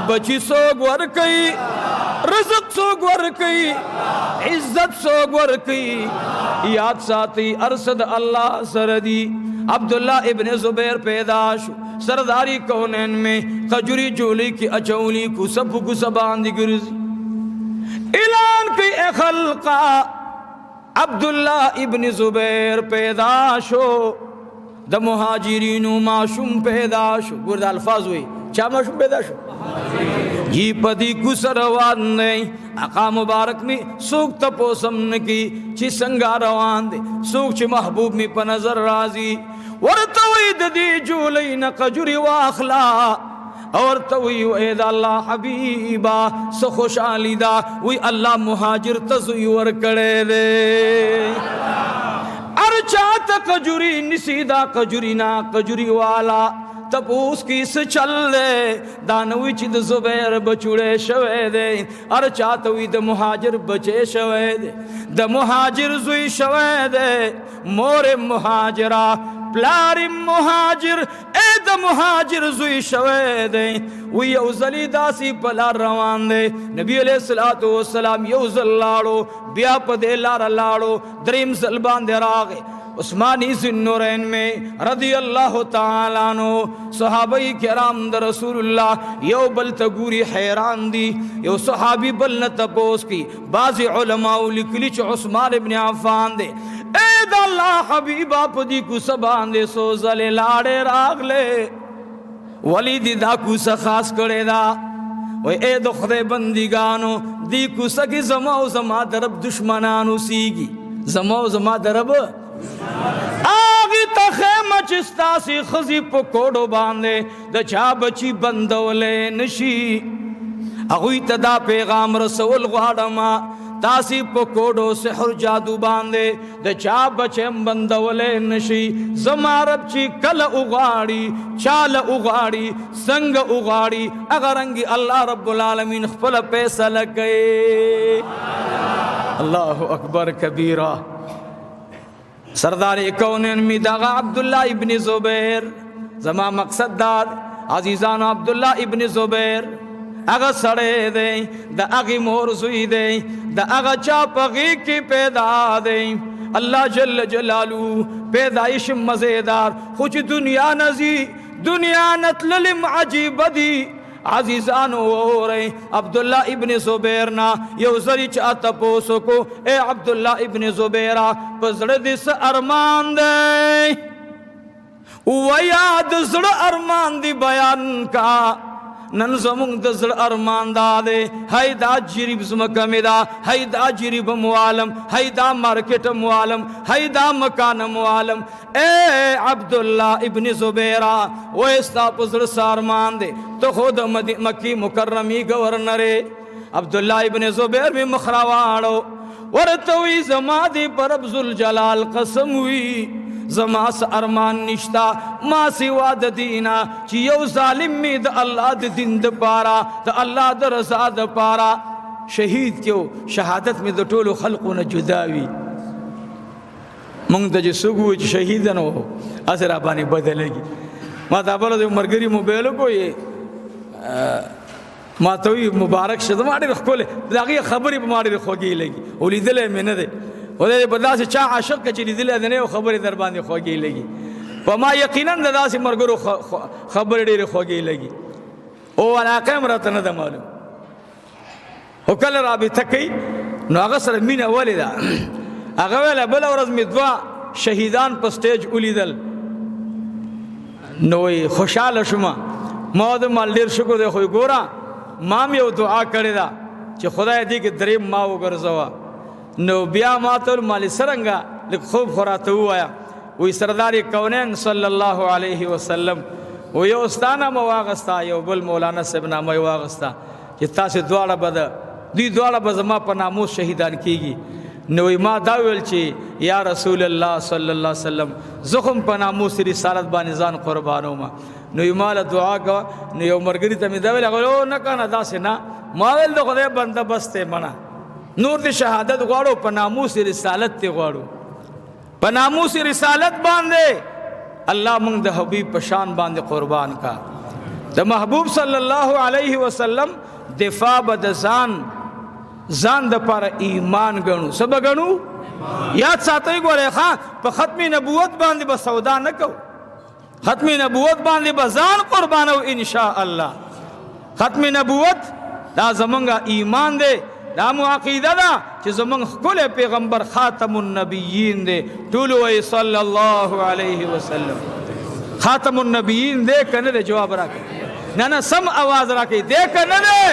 بچی څوک ورکوي؟ رزق څوک ورکوي؟ عزت څوک ورکوي؟ یاد ساتي، ارسد الله سره دی۔ عبداللہ ابن زبیر پیدا شو، سرداری کونین میں کھجوری جولی کی اچولی کوسه په کوسه باندې ګرځي۔ اعلان کوي، اے خلقا، عبداللہ ابن زبیر پیدا شو، د مهاجرینو ماشوم پیدا شو۔ ګور د الفاظ وی، چا ماشوم پیدا شو؟ جی پدی کوسه روان دی۔ آقا مبارک می څوک تپوسم نکی چې څنګه روان دی، څوک چې محبوب می په نظر راځي، ورته وی د دې جولۍ نه کجوري واخلا۔ اور ته وی، اے د الله حبیبا، څه خوشحالي ده؟ وی الله مهاجر ته زوی ورکړی دی۔ ار چاته کجوري نسی، دا کجوري نا کجوري والا تپوس کی س چل دے، دانوی چې د زبیر بچوړې شوی دی۔ ار چاته وی د مهاجر بچې شوی دی، د مهاجر زوی شوی دی۔ مور مهاجرا، پلار مهاجر، اے د مهاجر زوی شوی دی۔ وی یو ځلی داسی په لار روان دی، نبی علیہ الصلوۃ والسلام یو ځل لاړو، بیا په دې لار لاړو، دریم ځل باندې راغی۔ عثمانی ذوالنورین میں رضی اللہ تعالیٰ عنہ، صحابہ کرام د رسول اللہ یو بل ته ګوري، حیران دي۔ یو صحابي بل نه تپوس کی۔ بعض علماء لیکلي چې عثمان ابن عفان دی۔ اے د الله حبیبا، په دې کوڅه باندې څو ځلې لاړې راغلې، ولی دې دا کوڅه خاص کړې ده؟ وای اے د خدای بندګانو، دې کوڅه کې زما او زما د رب دشمنان اوسېږي، زما او زما د رب۔ هغې ته خیمه چې ستاسې ښځې په کوډو باندې د چا بچي بندولی نشي، هغوی ته دا پیغام رسول غواړم: تاسې په کوډو، سحر، جادو باندې د چا بچی بندولی نشي۔ زما رب چې کله وغواړي، چاله وغواړي، څنګه وغواړي، هغه رنګي الله رب العالمین خپله فیصله کوي۔ الله اکبر کبیره۔ سردار کونین می دغه عبدالله ابن زبیر۔ زما مقصد دا، عزیزانو، عبدالله ابن زبیر هغه سړی دی، د هغې مور زوی دی، د هغه چا په غېږ کې پیدا دی۔ الله جل جلاله پیدایش مزیدار، خو چې دنیا نه ځي، دنیا نه تللم عجیبه دي۔ عزیزانو اورئ، عبدالله ابن زبیر نه یو ځلې چا تپوس کو، اے عبدالله ابن زبیره، په زړه دې څه ارمان دی؟ ویا د زړه ارمان دی بیان کا۔ نن زمونږ د زړه ارمان دا دی، هی دا جریب زمکه مې ده، هی دا جریب موالم، هی دا مارکیټ موالم، هی دا مکان موالم۔ اے عبدالله ابن زبیرہ، وې ستا په زړه څه ارمان دی؟ ته خو د مکی مکرمی گورنر۔ عبدالله ابن زبیر می مخ راواړو، ورته وی، زما دی پر رب ذوالجلال قسم وی، زما څه ارمان نشتا ما سوا د دینا چې یو ظالم می د الله د دین د پاره، د الله د رضا د پاره شهید کیو، شهادت می د ټولو خلقو نه جدا وي۔ مونږ ته چې څوک وایي چې شهید نه و، هسې را باندې بدلېږي۔ ما ته بل د مرګري موبایل کوی، ما ته وی مبارک شه۔ زما ډېر ښکلی، د هغې خبرې په ما ډېرې خوږې لګي، خو لیدلی مې نه دی۔ خدای دې په داسې چا عاشق کړه چې لیدلی دې نه او خبرې در باندې خوږې لګي۔ په ما یقینا د داسې ملګرو خبرې ډېرې خوږې لګي، او علاقه هم راته نه ده معلوم، خو کله رابطه کوي نو هغه سره مینه ولې ده۔ هغه ویله بله ورځ مې دوه شهیدان په سټیج ولیدل، نو وایي خوشحاله شوم۔ ما د مال ډېر شکر دی، خو ګوره ما هم یو دعا کړې ده چې خدای دې کې دریم ما وګرځوه۔ نو بیا ما ته مالې څرنګه، لږ خوب خو راته ووایه۔ وی سردار کونین صلی الله علیه وسلم و یو ستا نامه واغسته، یو بل مولانا صاحب نامه یې واغسته چې تاسې دواړه به د دوی دواړه به زما په ناموس شهیدان کیږي۔ نو ما دا ویل چې یا رسول الله صلی الله علیه وسلم، زه هم په ناموس رسالت باندې ځان قربانوم، نو یې ماله دعا کوه۔ نو یو ملګري ته مې دا ویل، هغه نه که نه داسې نه۔ ما ویل د خدای بنده، بس دی منه، نور دې شهادت غواړو، په ناموس رسالت ته غواړو، په ناموس رسالت باندې۔ الله موږ د حبیب په شان باندې قربان کا۔ د محبوب صلی الله علیه وسلم دفاع به د ځان ځان د پاره ایمان ګڼو. څه به ګڼو؟ یاد ساتئ ګورئ ښه، په ختم نبوت باندې به سودا نه کوو، ختم نبوت باندې به ځان قربانو ان شاء الله. ختم نبوت دا زمونږ ایمان دی، دا مو عقیده ده چې زمونږ ښکلی پیغمبر خاتم النبیین دی. ټول وایي صلی الله علیه وسلم. خاتم النبیین دی که نه دی؟ جواب راکړئ. نه نه، سم اواز راکړئ، دی که نه دی؟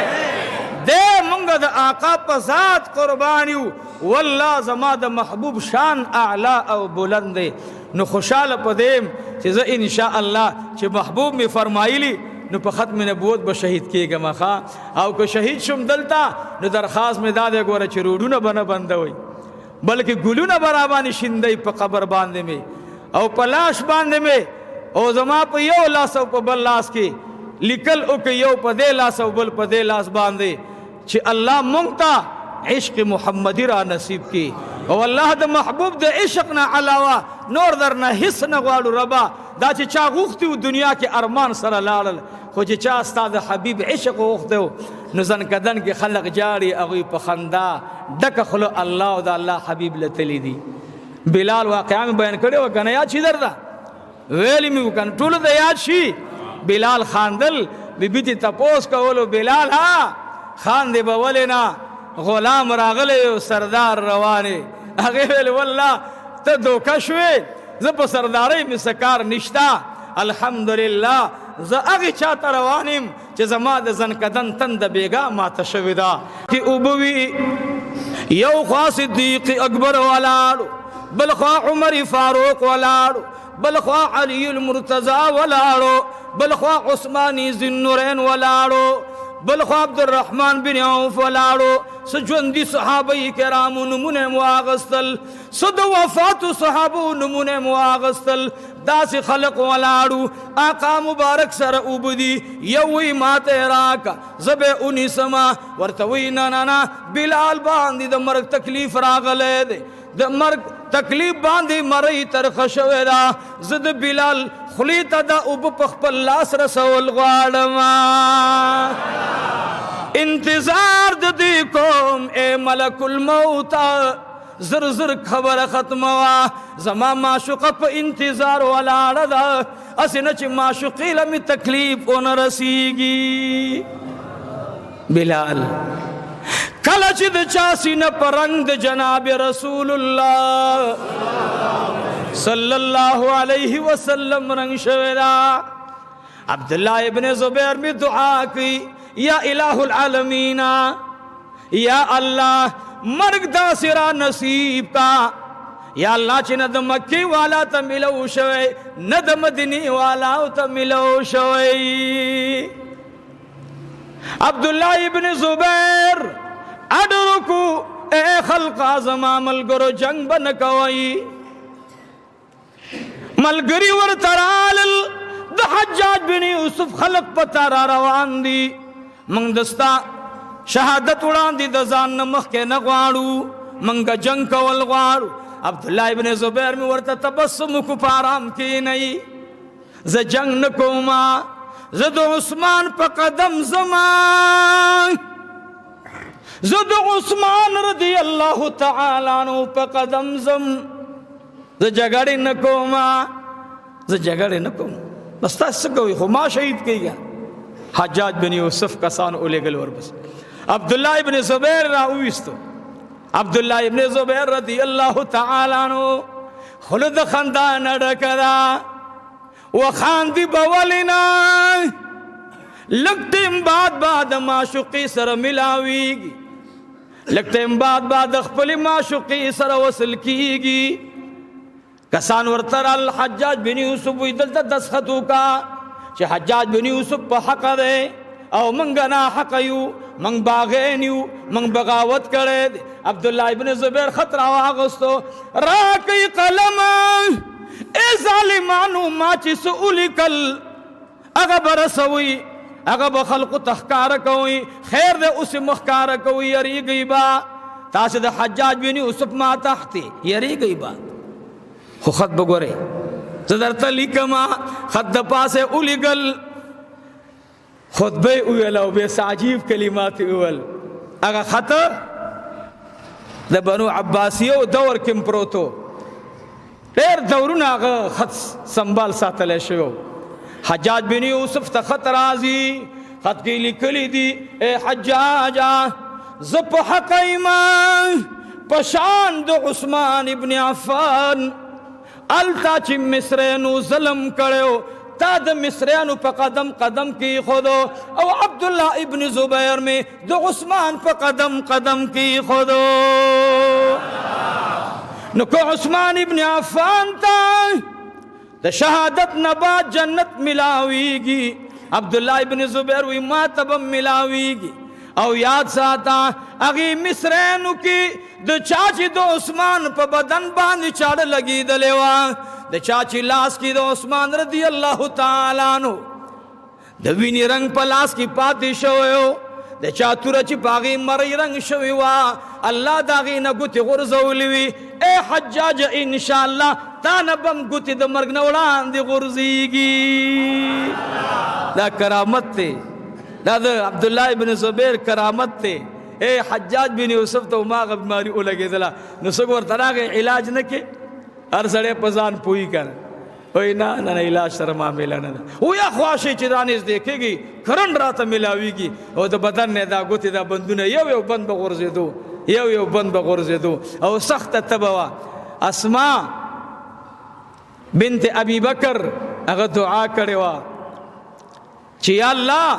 دی. مونږ د آقا په ذات قربان یو. والله زما د محبوب شان اعلی او بلند دی. نو خوشحاله په دې یم چې زه ان شاء الله چې محبوب مې فرمایلی نو په ختم نبوت به شهید کېږم. ښه، او که شهید شوم دلته نو درخواست مې دا دی ګوره چې روډونه به نه بندوئ، بلکې ګلونه به راباندې شیندئ په قبر باندې مې او په لاش باندې مې، او زما په یو لاس او په بل لاس کې لیکل وکړئ، یو په دې لاس او بل په دې لاس باندې، چې الله مونږ ته عشق محمدي را نصیب کړي. او الله د محبوب د عشق نه علاوه نور درنه هیڅ نه غواړو ربا. دا چې چا غوښتي و دنیا کې ارمان سره لاړل، خو چې چا ستا د حبیب عشق غوښتی و نو ځنکدن کې خلق جاړي، هغوی په خندا ډکه خوله الله او د الله حبیب له تللي دي. بلال واقعه مې بیان کړې وه که نه؟ یاد شي درته؟ ویلي مې وو که نه؟ ټولو ته یاد شي. بلال خاندل، بیبي ترې تپوس کولو، بلال ها خاندې به ولې نه؟ غلام راغلی او سردار روان دی. هغې ویل والله ته دوکه شوې، زه په سردارۍ مې څه کار نشته، الحمدلله زه هغې چا ته روان یم چې زما د ځنکدن تنده بېګا ماته شوې ده. کې اوبه وي، یو خوا صدیق اکبر ولاړو، بل خوا عمر فاروق ولاړو، بل خوا علی المرتضی ولاړو، بل خوا عثماني ذوالنورین ولاړو، بل خوا عبدالرحمن بن عوف ولاړو. څه ژوندي صحابه کرامو نومونه مو واخیستل، څه د وفاتو صحابو نومونه مو واخیستل. داسې خلق ولاړو، آقا مبارک سره اوبه دي، یو وایي ماته یې راکړه زه به یې ونیسم، ورته وایي نه نه نه، بلال باندې د مرګ تکلیف راغلی دی، د مرګ تکلیف باندې مرۍ ترخه شوې ده، زه د بلال خولې ته دا اوبه په خپل لاس رسول غواړم. انتظار د دې کوم ای ملک الموت، زر زر خبره ختمه وه، زما معشوقه په انتظار ولاړه ده، هسې نه چې معشوقې له مې تکلیف ونه رسیږي. بلال کله چې د چا سینه په رنګ د جناب رسول الله صلی الله علیه وسلم رنګ شوې ده، عبدالله ابن زبیر می دعا کوي، یا الہ العالمین، یا الله مرګ داسې را نصیب کا، یا الله چې نه د مکې والا ته ملو شوی نه د مدینې والا ته ملو شوی. عبدالله ابن زبیر اډر کو، اے خلقا زما ملګرو جنگ به نه کوئ. ملګري ورته رالل، د حجاج بن یوسف خلق په تا را روان دي، موږ د ستا شهادت وړاندې د ځان نه مخکې نه غواړو، موږ جنگ کول غواړو. عبدالله ابن زبیر مې ورته تبسم وکړو، په آرام کښېنئ، زه جنگ نه کوم، زه د عثمان په قدم زما، زه د عثمان رضی الله تعالی عنہ په قدم زم، زه جګړې نه کوم، زه جګړې نه کوم، بس تاسو څه کوئ، خو ما شهید کیږه. حجاج بن یوسف کسان ولېږل ورپسې، عبدالله ابن زبیر را وویستو. عبدالله ابن زبیر رضی الله تعالی عنہ خوله د خندا نه ډکه ده، وخاندي به ولې نه، لږ ټایم بعد به د معشوقې سره ملاویږي، لږ ټایم بعد به د خپلې معشوقې سره وصل کیږي. کسان ورته راغلل، حجاج بن یوسف وایي دلته دستخط وکړه چې حجاج بن یوسف په حقه دی او موږ ناحقه یو، موږ باغیان یو، موږ بغاوت کړی دی. عبدالله ابن زبیر خط راواغستو، راکئ قلم، ای ظالمانو ما چې څه ولیکل هغه به رسوئ، هغه به خلقو ته ښکاره کوئ، خیر دی اوس یې مه ښکاره کوئ، یریږئ به تاسې د حجاج بن یوسف ما تحتې، یریږئ به. خو خط به ګورئ، زه درته لیکم، خط د پاسه ولیکل. خطبه وویله او بیا څه عجیب کلمات یې وویل. هغه خط د بنو عباسیو دور کې هم پروت و، ډېر دورونه هغه خط سنبال ساتلی شوی و. حجاج بن یوسف ته خط راځي، خط کې لیکلي دي: ای حجاجه، زه په حق یم په شان د عثمان ابن عفان، هلته چې مصریانو ظلم کړی و، تا د مصریانو په قدم قدم کې ایښودو، او عبدالله ابن زبیر مې د عثمان په قدم قدم کې ایښودو. نو که عثمان ابن عفان ته د شهادت نه بعد جنت ملاویږي، عبدالله ابن زبیر وی ما ته به ملاویږي. او یاد ساته، هغې مصریانو کې د چا چې د عثمان په بدن باندې چاړه لګېدلې وه، د چا چې لاس کې د عثمان رضی الله تعالی عنه د وینې رنګ په لاس کې پاتې شوی و، د چا توره چې په هغې مرۍ رنګ شوې وه، الله د هغې نه ګوتې غورځولې وي. ای حجاج، انشاءالله تا نه به هم ګوتې د مرګ نه وړاندې غورځېږي. دا کرامت دی، دا د عبدالله ابن زبیر کرامت دی. ای حجاج بن یوسف ته هماغه بیماري ولګېدله، نو څوک ورته راغی علاج نه کې، هر سړی په ځان پوهي که نه، وایي نه نه نه، علاج سره معامله نه ده. ویا خواشي چې را نږدې کېږي کرنډ راته ملاویږي، او د بدن نه دا ګوتې دا بندونه یو یو بند به غورځېدو، یو یو بند به غورځېدو، او سخته تبه وه. اسما بنت ابي بکر هغه دعا کړې وه چې یا الله،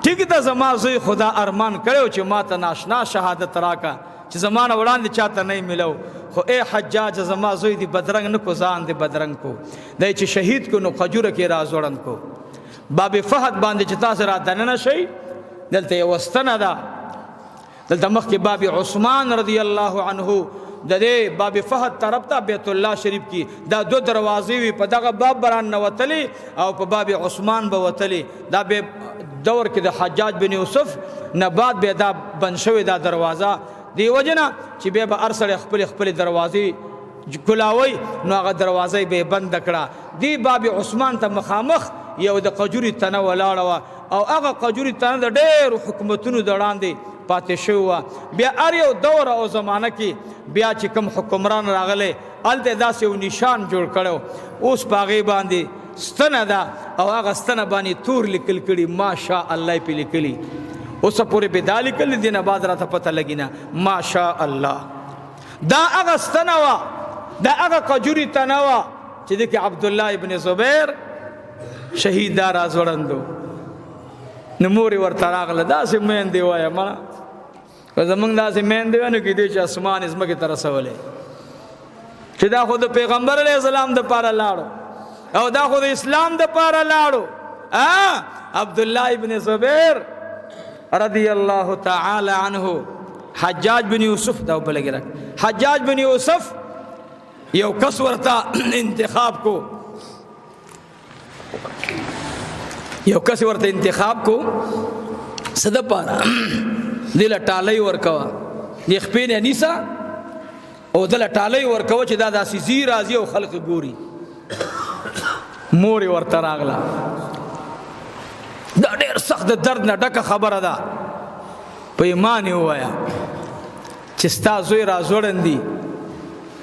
ټیک ده زما زوی خدا ارمان کړی چې ما ته ناشنا شهادت راکا چې زما نه وړاندې چاته نه ملو، خو ای حجاج زما زوی دی بدرنګ نه کو، ځان دی بدرنګ کو، دی چې شهید کو نو خجوره کې را ځوړند کو. باب فهد باندې چې تاسو را دننه شئ، دلته یوه ستنه ده، دلته مخکې باب عثمان رضی الله عنه د دې باب فهد طرف ته بیت الله شریف کې دا دو دروازې وي، په دغه باب به راننوتلې او په باب عثمان به وتلې. دا به دور کې د حجاج بن یوسف نه بعد بیا دا بند شوې دا دروازه، دې وجې نه چې بیا به هر سړی خپلې خپلې دروازې کلاوي، نو هغه دروازه یې به یې بنده کړه. دې باب عثمان ته مخامخ یو د قجوري تنه ولاړه وه، او هغه قجوري تنه د ډېرو حکومتونو د وړاندې پاتې شوې وه. بیا هر یو دوره او زمانه کې بیا چې کوم حکمران راغلی، هلته یې داسې یو نشان جوړ کړی و، اوس په هغې باندې ستنه ده، او هغه ستنه باندې تور لیکل کړي، ماشاء الله یې پرې لیکلي. اوسه پورې پرې دا لیکل دي، نه بعد راته پته لګي نه ماشاء الله. دا هغه ستنه وه، دا هغه قجوري تنه وه چې دې کې عبدالله ابن زبیر شهید دا راځوړندو. نو مور یې ورته راغله، داسې میندې وایه مړه، که زمونږ داسې میندې وای نو کېدای چې اسمان یې ځمکې ته رسولی، چې دا خو د پیغمبر علیه السلام دپاره لاړو، او دا خو د اسلام دپاره لاړو. عبدالله ابن زبیر رضی الله تعالی عنه، حجاج بن یوسف دا وبلګی راک، حجاج بن یوسف یو کس ورته انتخاب کو، یو کس ورته انتخاب کو، څه دپاره؟ دې له ټالۍ ورکوه، دې خپې نه نیسه او دله ټالۍ ورکوه چې دا داسې ځي راځي او خلک ګوري. مور یې ورته راغله، دا ډېر سخت د درد نه ډکه خبره ده، په ایمان یې ووایه چې ستا زوی را ځوړند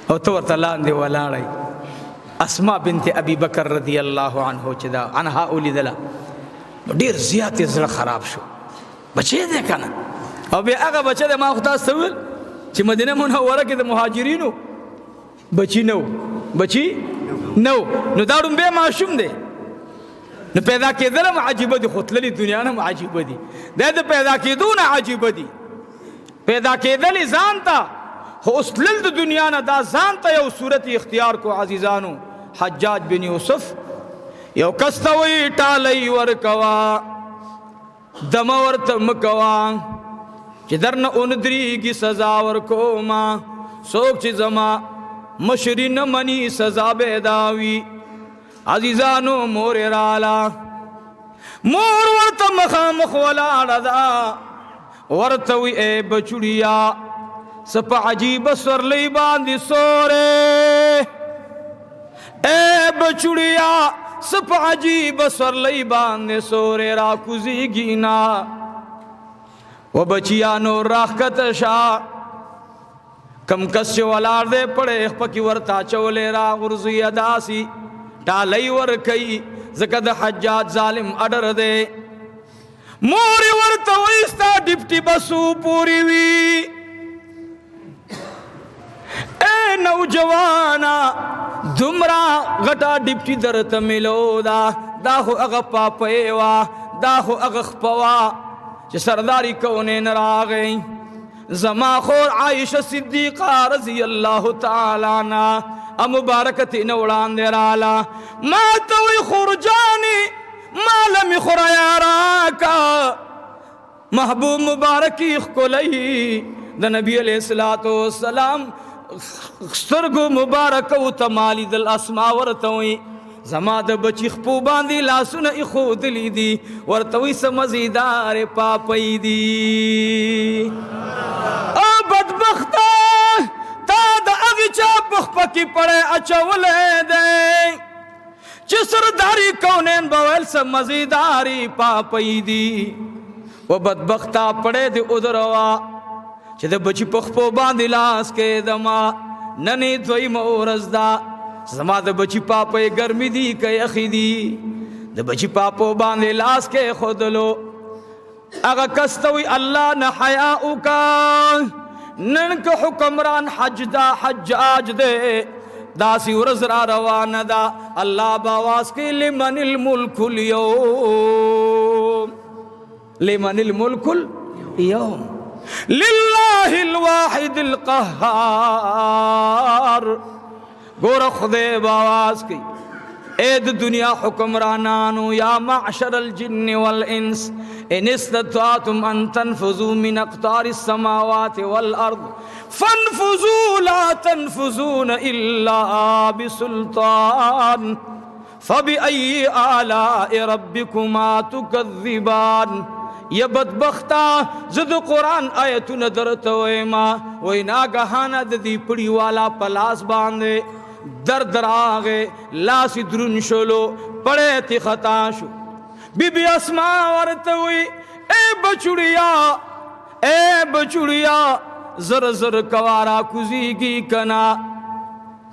او ته ورته لاندې ولاړی. اسما بنت ابي بکر رضی الله عنه چې دا عنها ولیدله، ډېر زیات یې زړه خراب شو، بچی دی که نه. او بیا هغه بچی دی، ما خو تاسو ته وویل چې مدینه منوره کې د مهاجرینو بچی نه و، بچی نه و، نو دا ړومبی ماشوم دی، نو پیدا کېدل هم عجیبه دي، خو تللې دنیا نه هم عجیبه دي، دی د پیدا کېدو نه عجیبه دي، پیدا کېدل یې ځان ته، خو اوس تلل د دنیا نه دا ځان ته یو صورت اختیار کو. عزیزانو، حجاج بن یوسف یو کس ته وایي ټالۍ ورکوه، دمه ورته مه کوه، چې درنه ونه درېږي سزا ورکومه، څوک چې زما مشري نه مني سزا به یې دا وي. عزیزانو، مور یې راله، مور ورته مخامخ ولاړه ده، ورته وی ای بچوړیا، څه په عجیبه سورلۍ باندې سورې، ای بچوړیا، څه په عجیبه سورلۍ باندې سورې راکوزیږي نه. و بچیا نور راښکته شه. کم کس چې ولاړ دی پړی خپه کې ورته اچولی راغورځوي، داسې ټالۍ ورکوي، ځکه د حجاج ظالم اډر دی. مور یې ورته وایي ستا ډپټي به څو پورې وي؟ ای نوجوانا، دومره غټه ډپټي درته میلو ده، دا خو هغه پاپۍ وه، دا خو هغه خپه وه چې سرداري کونین راغی. زما خور عائشه صدیقه رضی الله تعالی عنها مبارکه ترې نه وړاندې راله، ما ته وایي خور جانې ماله مې خوریا راکه. محبوب مبارکي ښکلی د نبی علیه الصلاة والسلام سترګو مبارکو ته ما لیدل. اسما ورته وایي زما د بچي خپو باندې لاسونه ایښودلي دي، ورته وایي څه مزیدارې پاپۍ دي. او بدبخته، تا د هغې چا په خپه کې پړی اچولی دی چې سرداري کونین به ویل څه مزیدارې پاپۍ دي. و بدبخته، پړی دې ودروه چې د بچي په خپو باندې لاس کېدمه. نن یې دویمه ورځ ده، زما د بچي پاپۍ ګرمي دي که یخې دي؟ د بچي پاپو باندې لاس کېښودلو. هغه کس ته وایي الله نه حیا وکړه، نن که حکمران حج دا حجاج دی، داسې ورځ را روانه ده، الله به اواز کوي لمن الملک اليوم، لمن الملک اليوم، لله الواحد القهار. ګوره خدای به اواز کوي ای د دنیا حکمرانانو، یا معشر الجن والانس ان استطعتم ان تنفذوا من اقطار السماوات والارض فانفذوا لا تنفذون الا بسلطان فبأي آلاء ربكما تكذبان. یا بدبختا، زه د قرآن آیتونه درته وایم، وایي ناګهانه د دې پړي والا په لاس باندې درد راغی، لاس یې دروند شولو، پړی ترې خطا شو. بی بی اسما ورته وایي ای بچوړیا، ای بچوړیا، زر زر کوه را کوزیږي که نه؟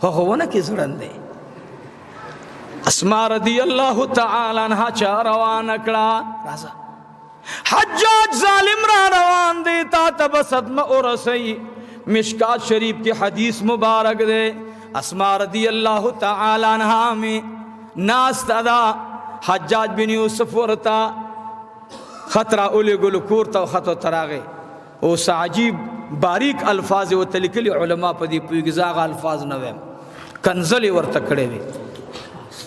خو خو ونه کې ځوړند دی. اسما رضی الله تعالی عنها چا روانه کړه، راځه حجاج ظالم را روان دی، تا ته به صدمه ورسوي. مشکات شریف کې حدیث مبارک دی، اسما رضی الله تعالی عنها می ناسته ده، حجاج بن یوسف ورته خط را ولیږلو کور ته، خط ورته راغی. اوس عجیب باریک الفاظ یې ورته لیکلي، علما په دې پوهېږي، زه هغه الفاظ نه وایم، کنځلې ورته کړې وې،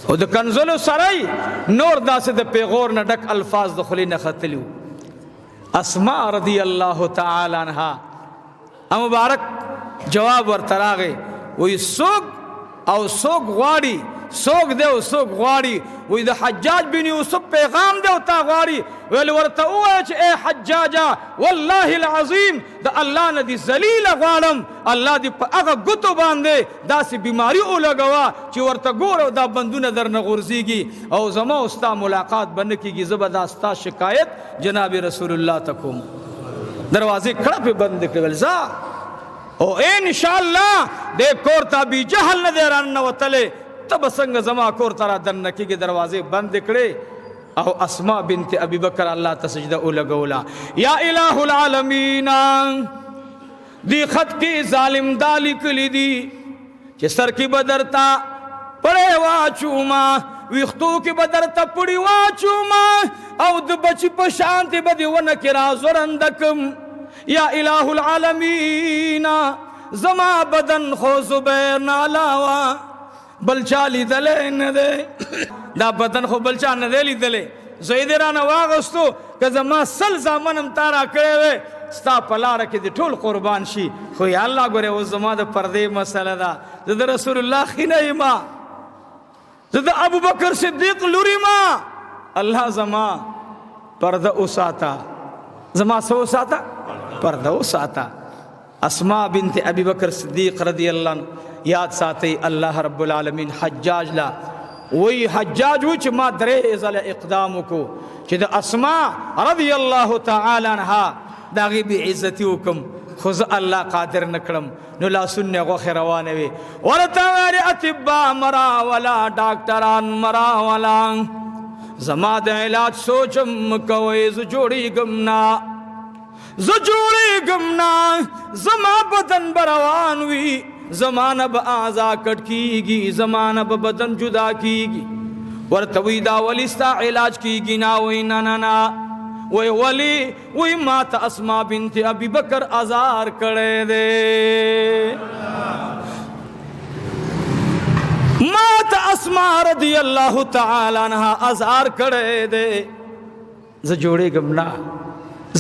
او د کنځلو سره یې نور داسې د پیغور نه ډک الفاظ د خولې نه ختلي وو. اسما رضی الله تعالی عنها مبارک جواب ورته راغی، وایي څوک او څوک غواړي، څوک دی او څوک غواړي؟ وایي د حجاج بن یوسف پیغام دی او تا غواړي. ویل ورته ووایه چې ای حجاجه، والله العظیم د الله نه دې ذلیله غواړم، الله دې په هغه ګوتو باندې داسې بیماري ولګوه چې ورته ګوره دا بندونه درنه غورځېږي او زما او ستا ملاقات به نه کېږي، زه به دا ستا شکایت جناب رسول الله ته کوم. دروازې کړپې بندې کړې، ویل ځه او ان شاء الله دې کور ته ابي جهل نه دی راننوتلی، ته به څنګه زما کور ته را دننه کېږي؟ دروازې بندې کړې او اسما بنت ابي بکر الله ته سجده ولګوله. یا اله العالمین، دې خط کې ظالم دا لیکلي دي چې سر کې به درته پړی واچومه، ویښتو کې به درته پړی واچومه، او د بچي په شان دې به دې ونه کې راځوړنده کم. یا اله العالمین، زما بدن خو زبیر نه علاوه بل چا لیدلی نه دی، دا بدن خو بل چا نه دی لیدلی، زوی دې رانه واغستو، که زما 100 زامن هم تا راکړی وی ستا په لاره کې دې ټول قربان شي. خو یا الله ګورې اوس زما د پردې مسله ده، زه د رسول الله ښینه یم، زه د ابوبکر صدیق لور یم، الله زما پرده وساته، زما څه وساته؟ پرده وساته. اسما بنت ابي بکر صدیق رضی الله عنه یاد ساتي، الله رب العالمین حجاج لا وی حجاج و چې ما درې ځله اقدام وکړو چې د اسما رضی الله تعالی عنها د هغې بې عزتي وکړم، خو زه الله قادر نه کړم. نو لاسونه غوښې روانې وې. ورته ویل اطبا مه راوله، ډاکټران مه راوله، زما د علاج سوچ هم مه کوئ، زه جوړېږم نه، زه جوړېږم نه، زما بدن به روان وي، زما نه به اعضا کټ کېږي، زما نه به بدن جدا کېږي. ورته وایي دا ولې ستا علاج کېږي نه؟ وایي نه نه نه. وایي ولې؟ وایي ما ته اسما بنت ابي بکر ازار کړی دی، ما ته اسما رضی الله تعالی عنها ازار کړی دی، زه جوړېږم نه،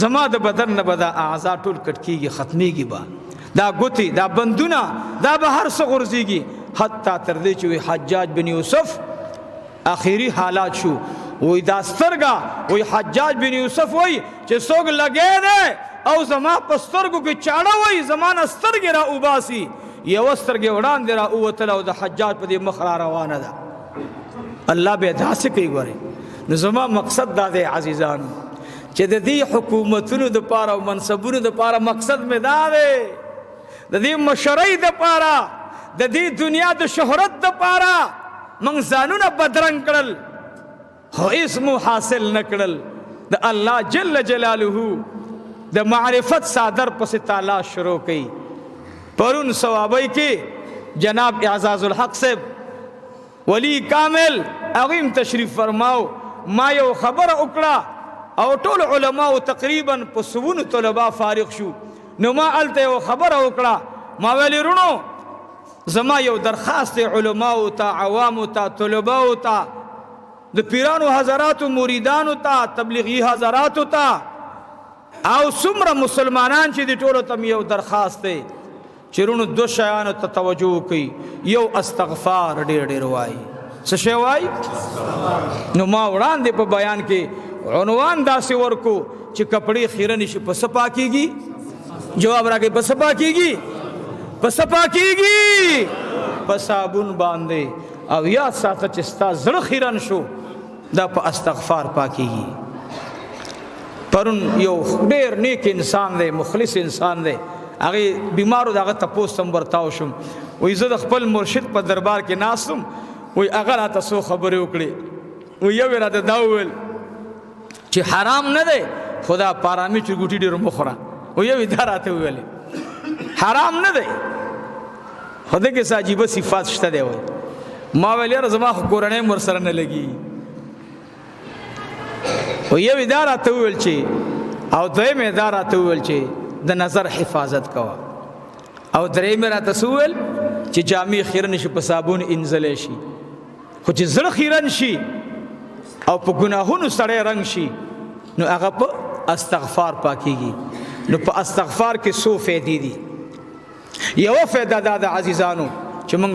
زما د بدن نه به دا اعضا ټول کټ کېږي، ختمېږي به، دا ګوتې دا بندونه دا به هر څه غورځېږي. حتی تر دې چې وایي حجاج بن یوسف اخیری حالات شو، وایي دا سترګه، وایي حجاج بن یوسف وایي چې څوک لګی دی او زما په سترګو کې چاړه وایي زما نه سترګې را وباسي، یوه سترګې وړاندې را ووتله او د حجاج په دې مخ را روانه ده. الله به داسې کوي. ګورئ نو زما مقصد دا دی عزیزانو چې د دې حکومتونو دپاره او منصبونو دپاره مقصد مې دا دی، د دې مشرۍ دپاره، د دې دنیا د شهرت دپاره موږ ځانونه بدرنګ کړل، خو هېڅ مو حاصل نه کړل. د الله جل جلاله د معرفت څادر پسې تالاش شروع کړي. پرون صوابۍ کې جناب اعزاز الحق صاحب ولی کامل هغوی هم تشریف فرماو، ما یو خبره وکړه او ټول علماو تقریبا په سوونو طلبا فارغ شو. نو ما هلته یو خبره وکړه، ما ویلې وروڼو زما یو درخواست دی علماو ته، عوامو ته، طلباو ته، د پیرانو حضراتو مریدانو ته، تبلیغي حضراتو ته او څومره مسلمانان چې دي ټولو ته مې یو درخواست دی چې وروڼو دوه شیانو ته توجه وکړئ. یو استغفار ډېر ډېر وایي. څه شی وایي؟ نو ما وړاندې په بیان کې عنوان داسې ورکو چې کپړې خیرنې شي په څه پاکېږي؟ جواب راکړئ، په څه پاکېږي؟ په څه پاکېږي؟ په صابون باندې. او یاد ساته چې ستا زړه خیرن شو دا په استغفار پاکېږي. پرون یو ډېر نیک انسان دی، مخلص انسان دی، هغې بیمارو د هغه تپوس ته هم ورتاو شوم. وایي زه د خپل مرشد په دربار کې ناست وم، وایي هغه راته څو خبرې وکړې. وایي یو یې راته دا وویل چې حرام نه دی خو دا پارامي چرګوټي ډېر مه خوره. وایي یو یې دا راته وویلې حرام نه دی خو دې کې څه عجیبه صفات شته دی. وایي ما ویل یاره زما خو کورنۍ هم ورسره نه لګي. خو یو یې دا راته وویل چې او دویم یې دا راته وویل چې د نظر حفاظت کوه، او دریم یې راته څه وویل چې جامې خیرنې شي په صابون انځلی شي، خو چې زړه خیرن شي او په ګناهونو سړی رنګ شي نو هغه په استغفار پاکیږي. نو په استغفار کې څو فایدې دي. یوه فایده دا ده عزیزانو چې موږ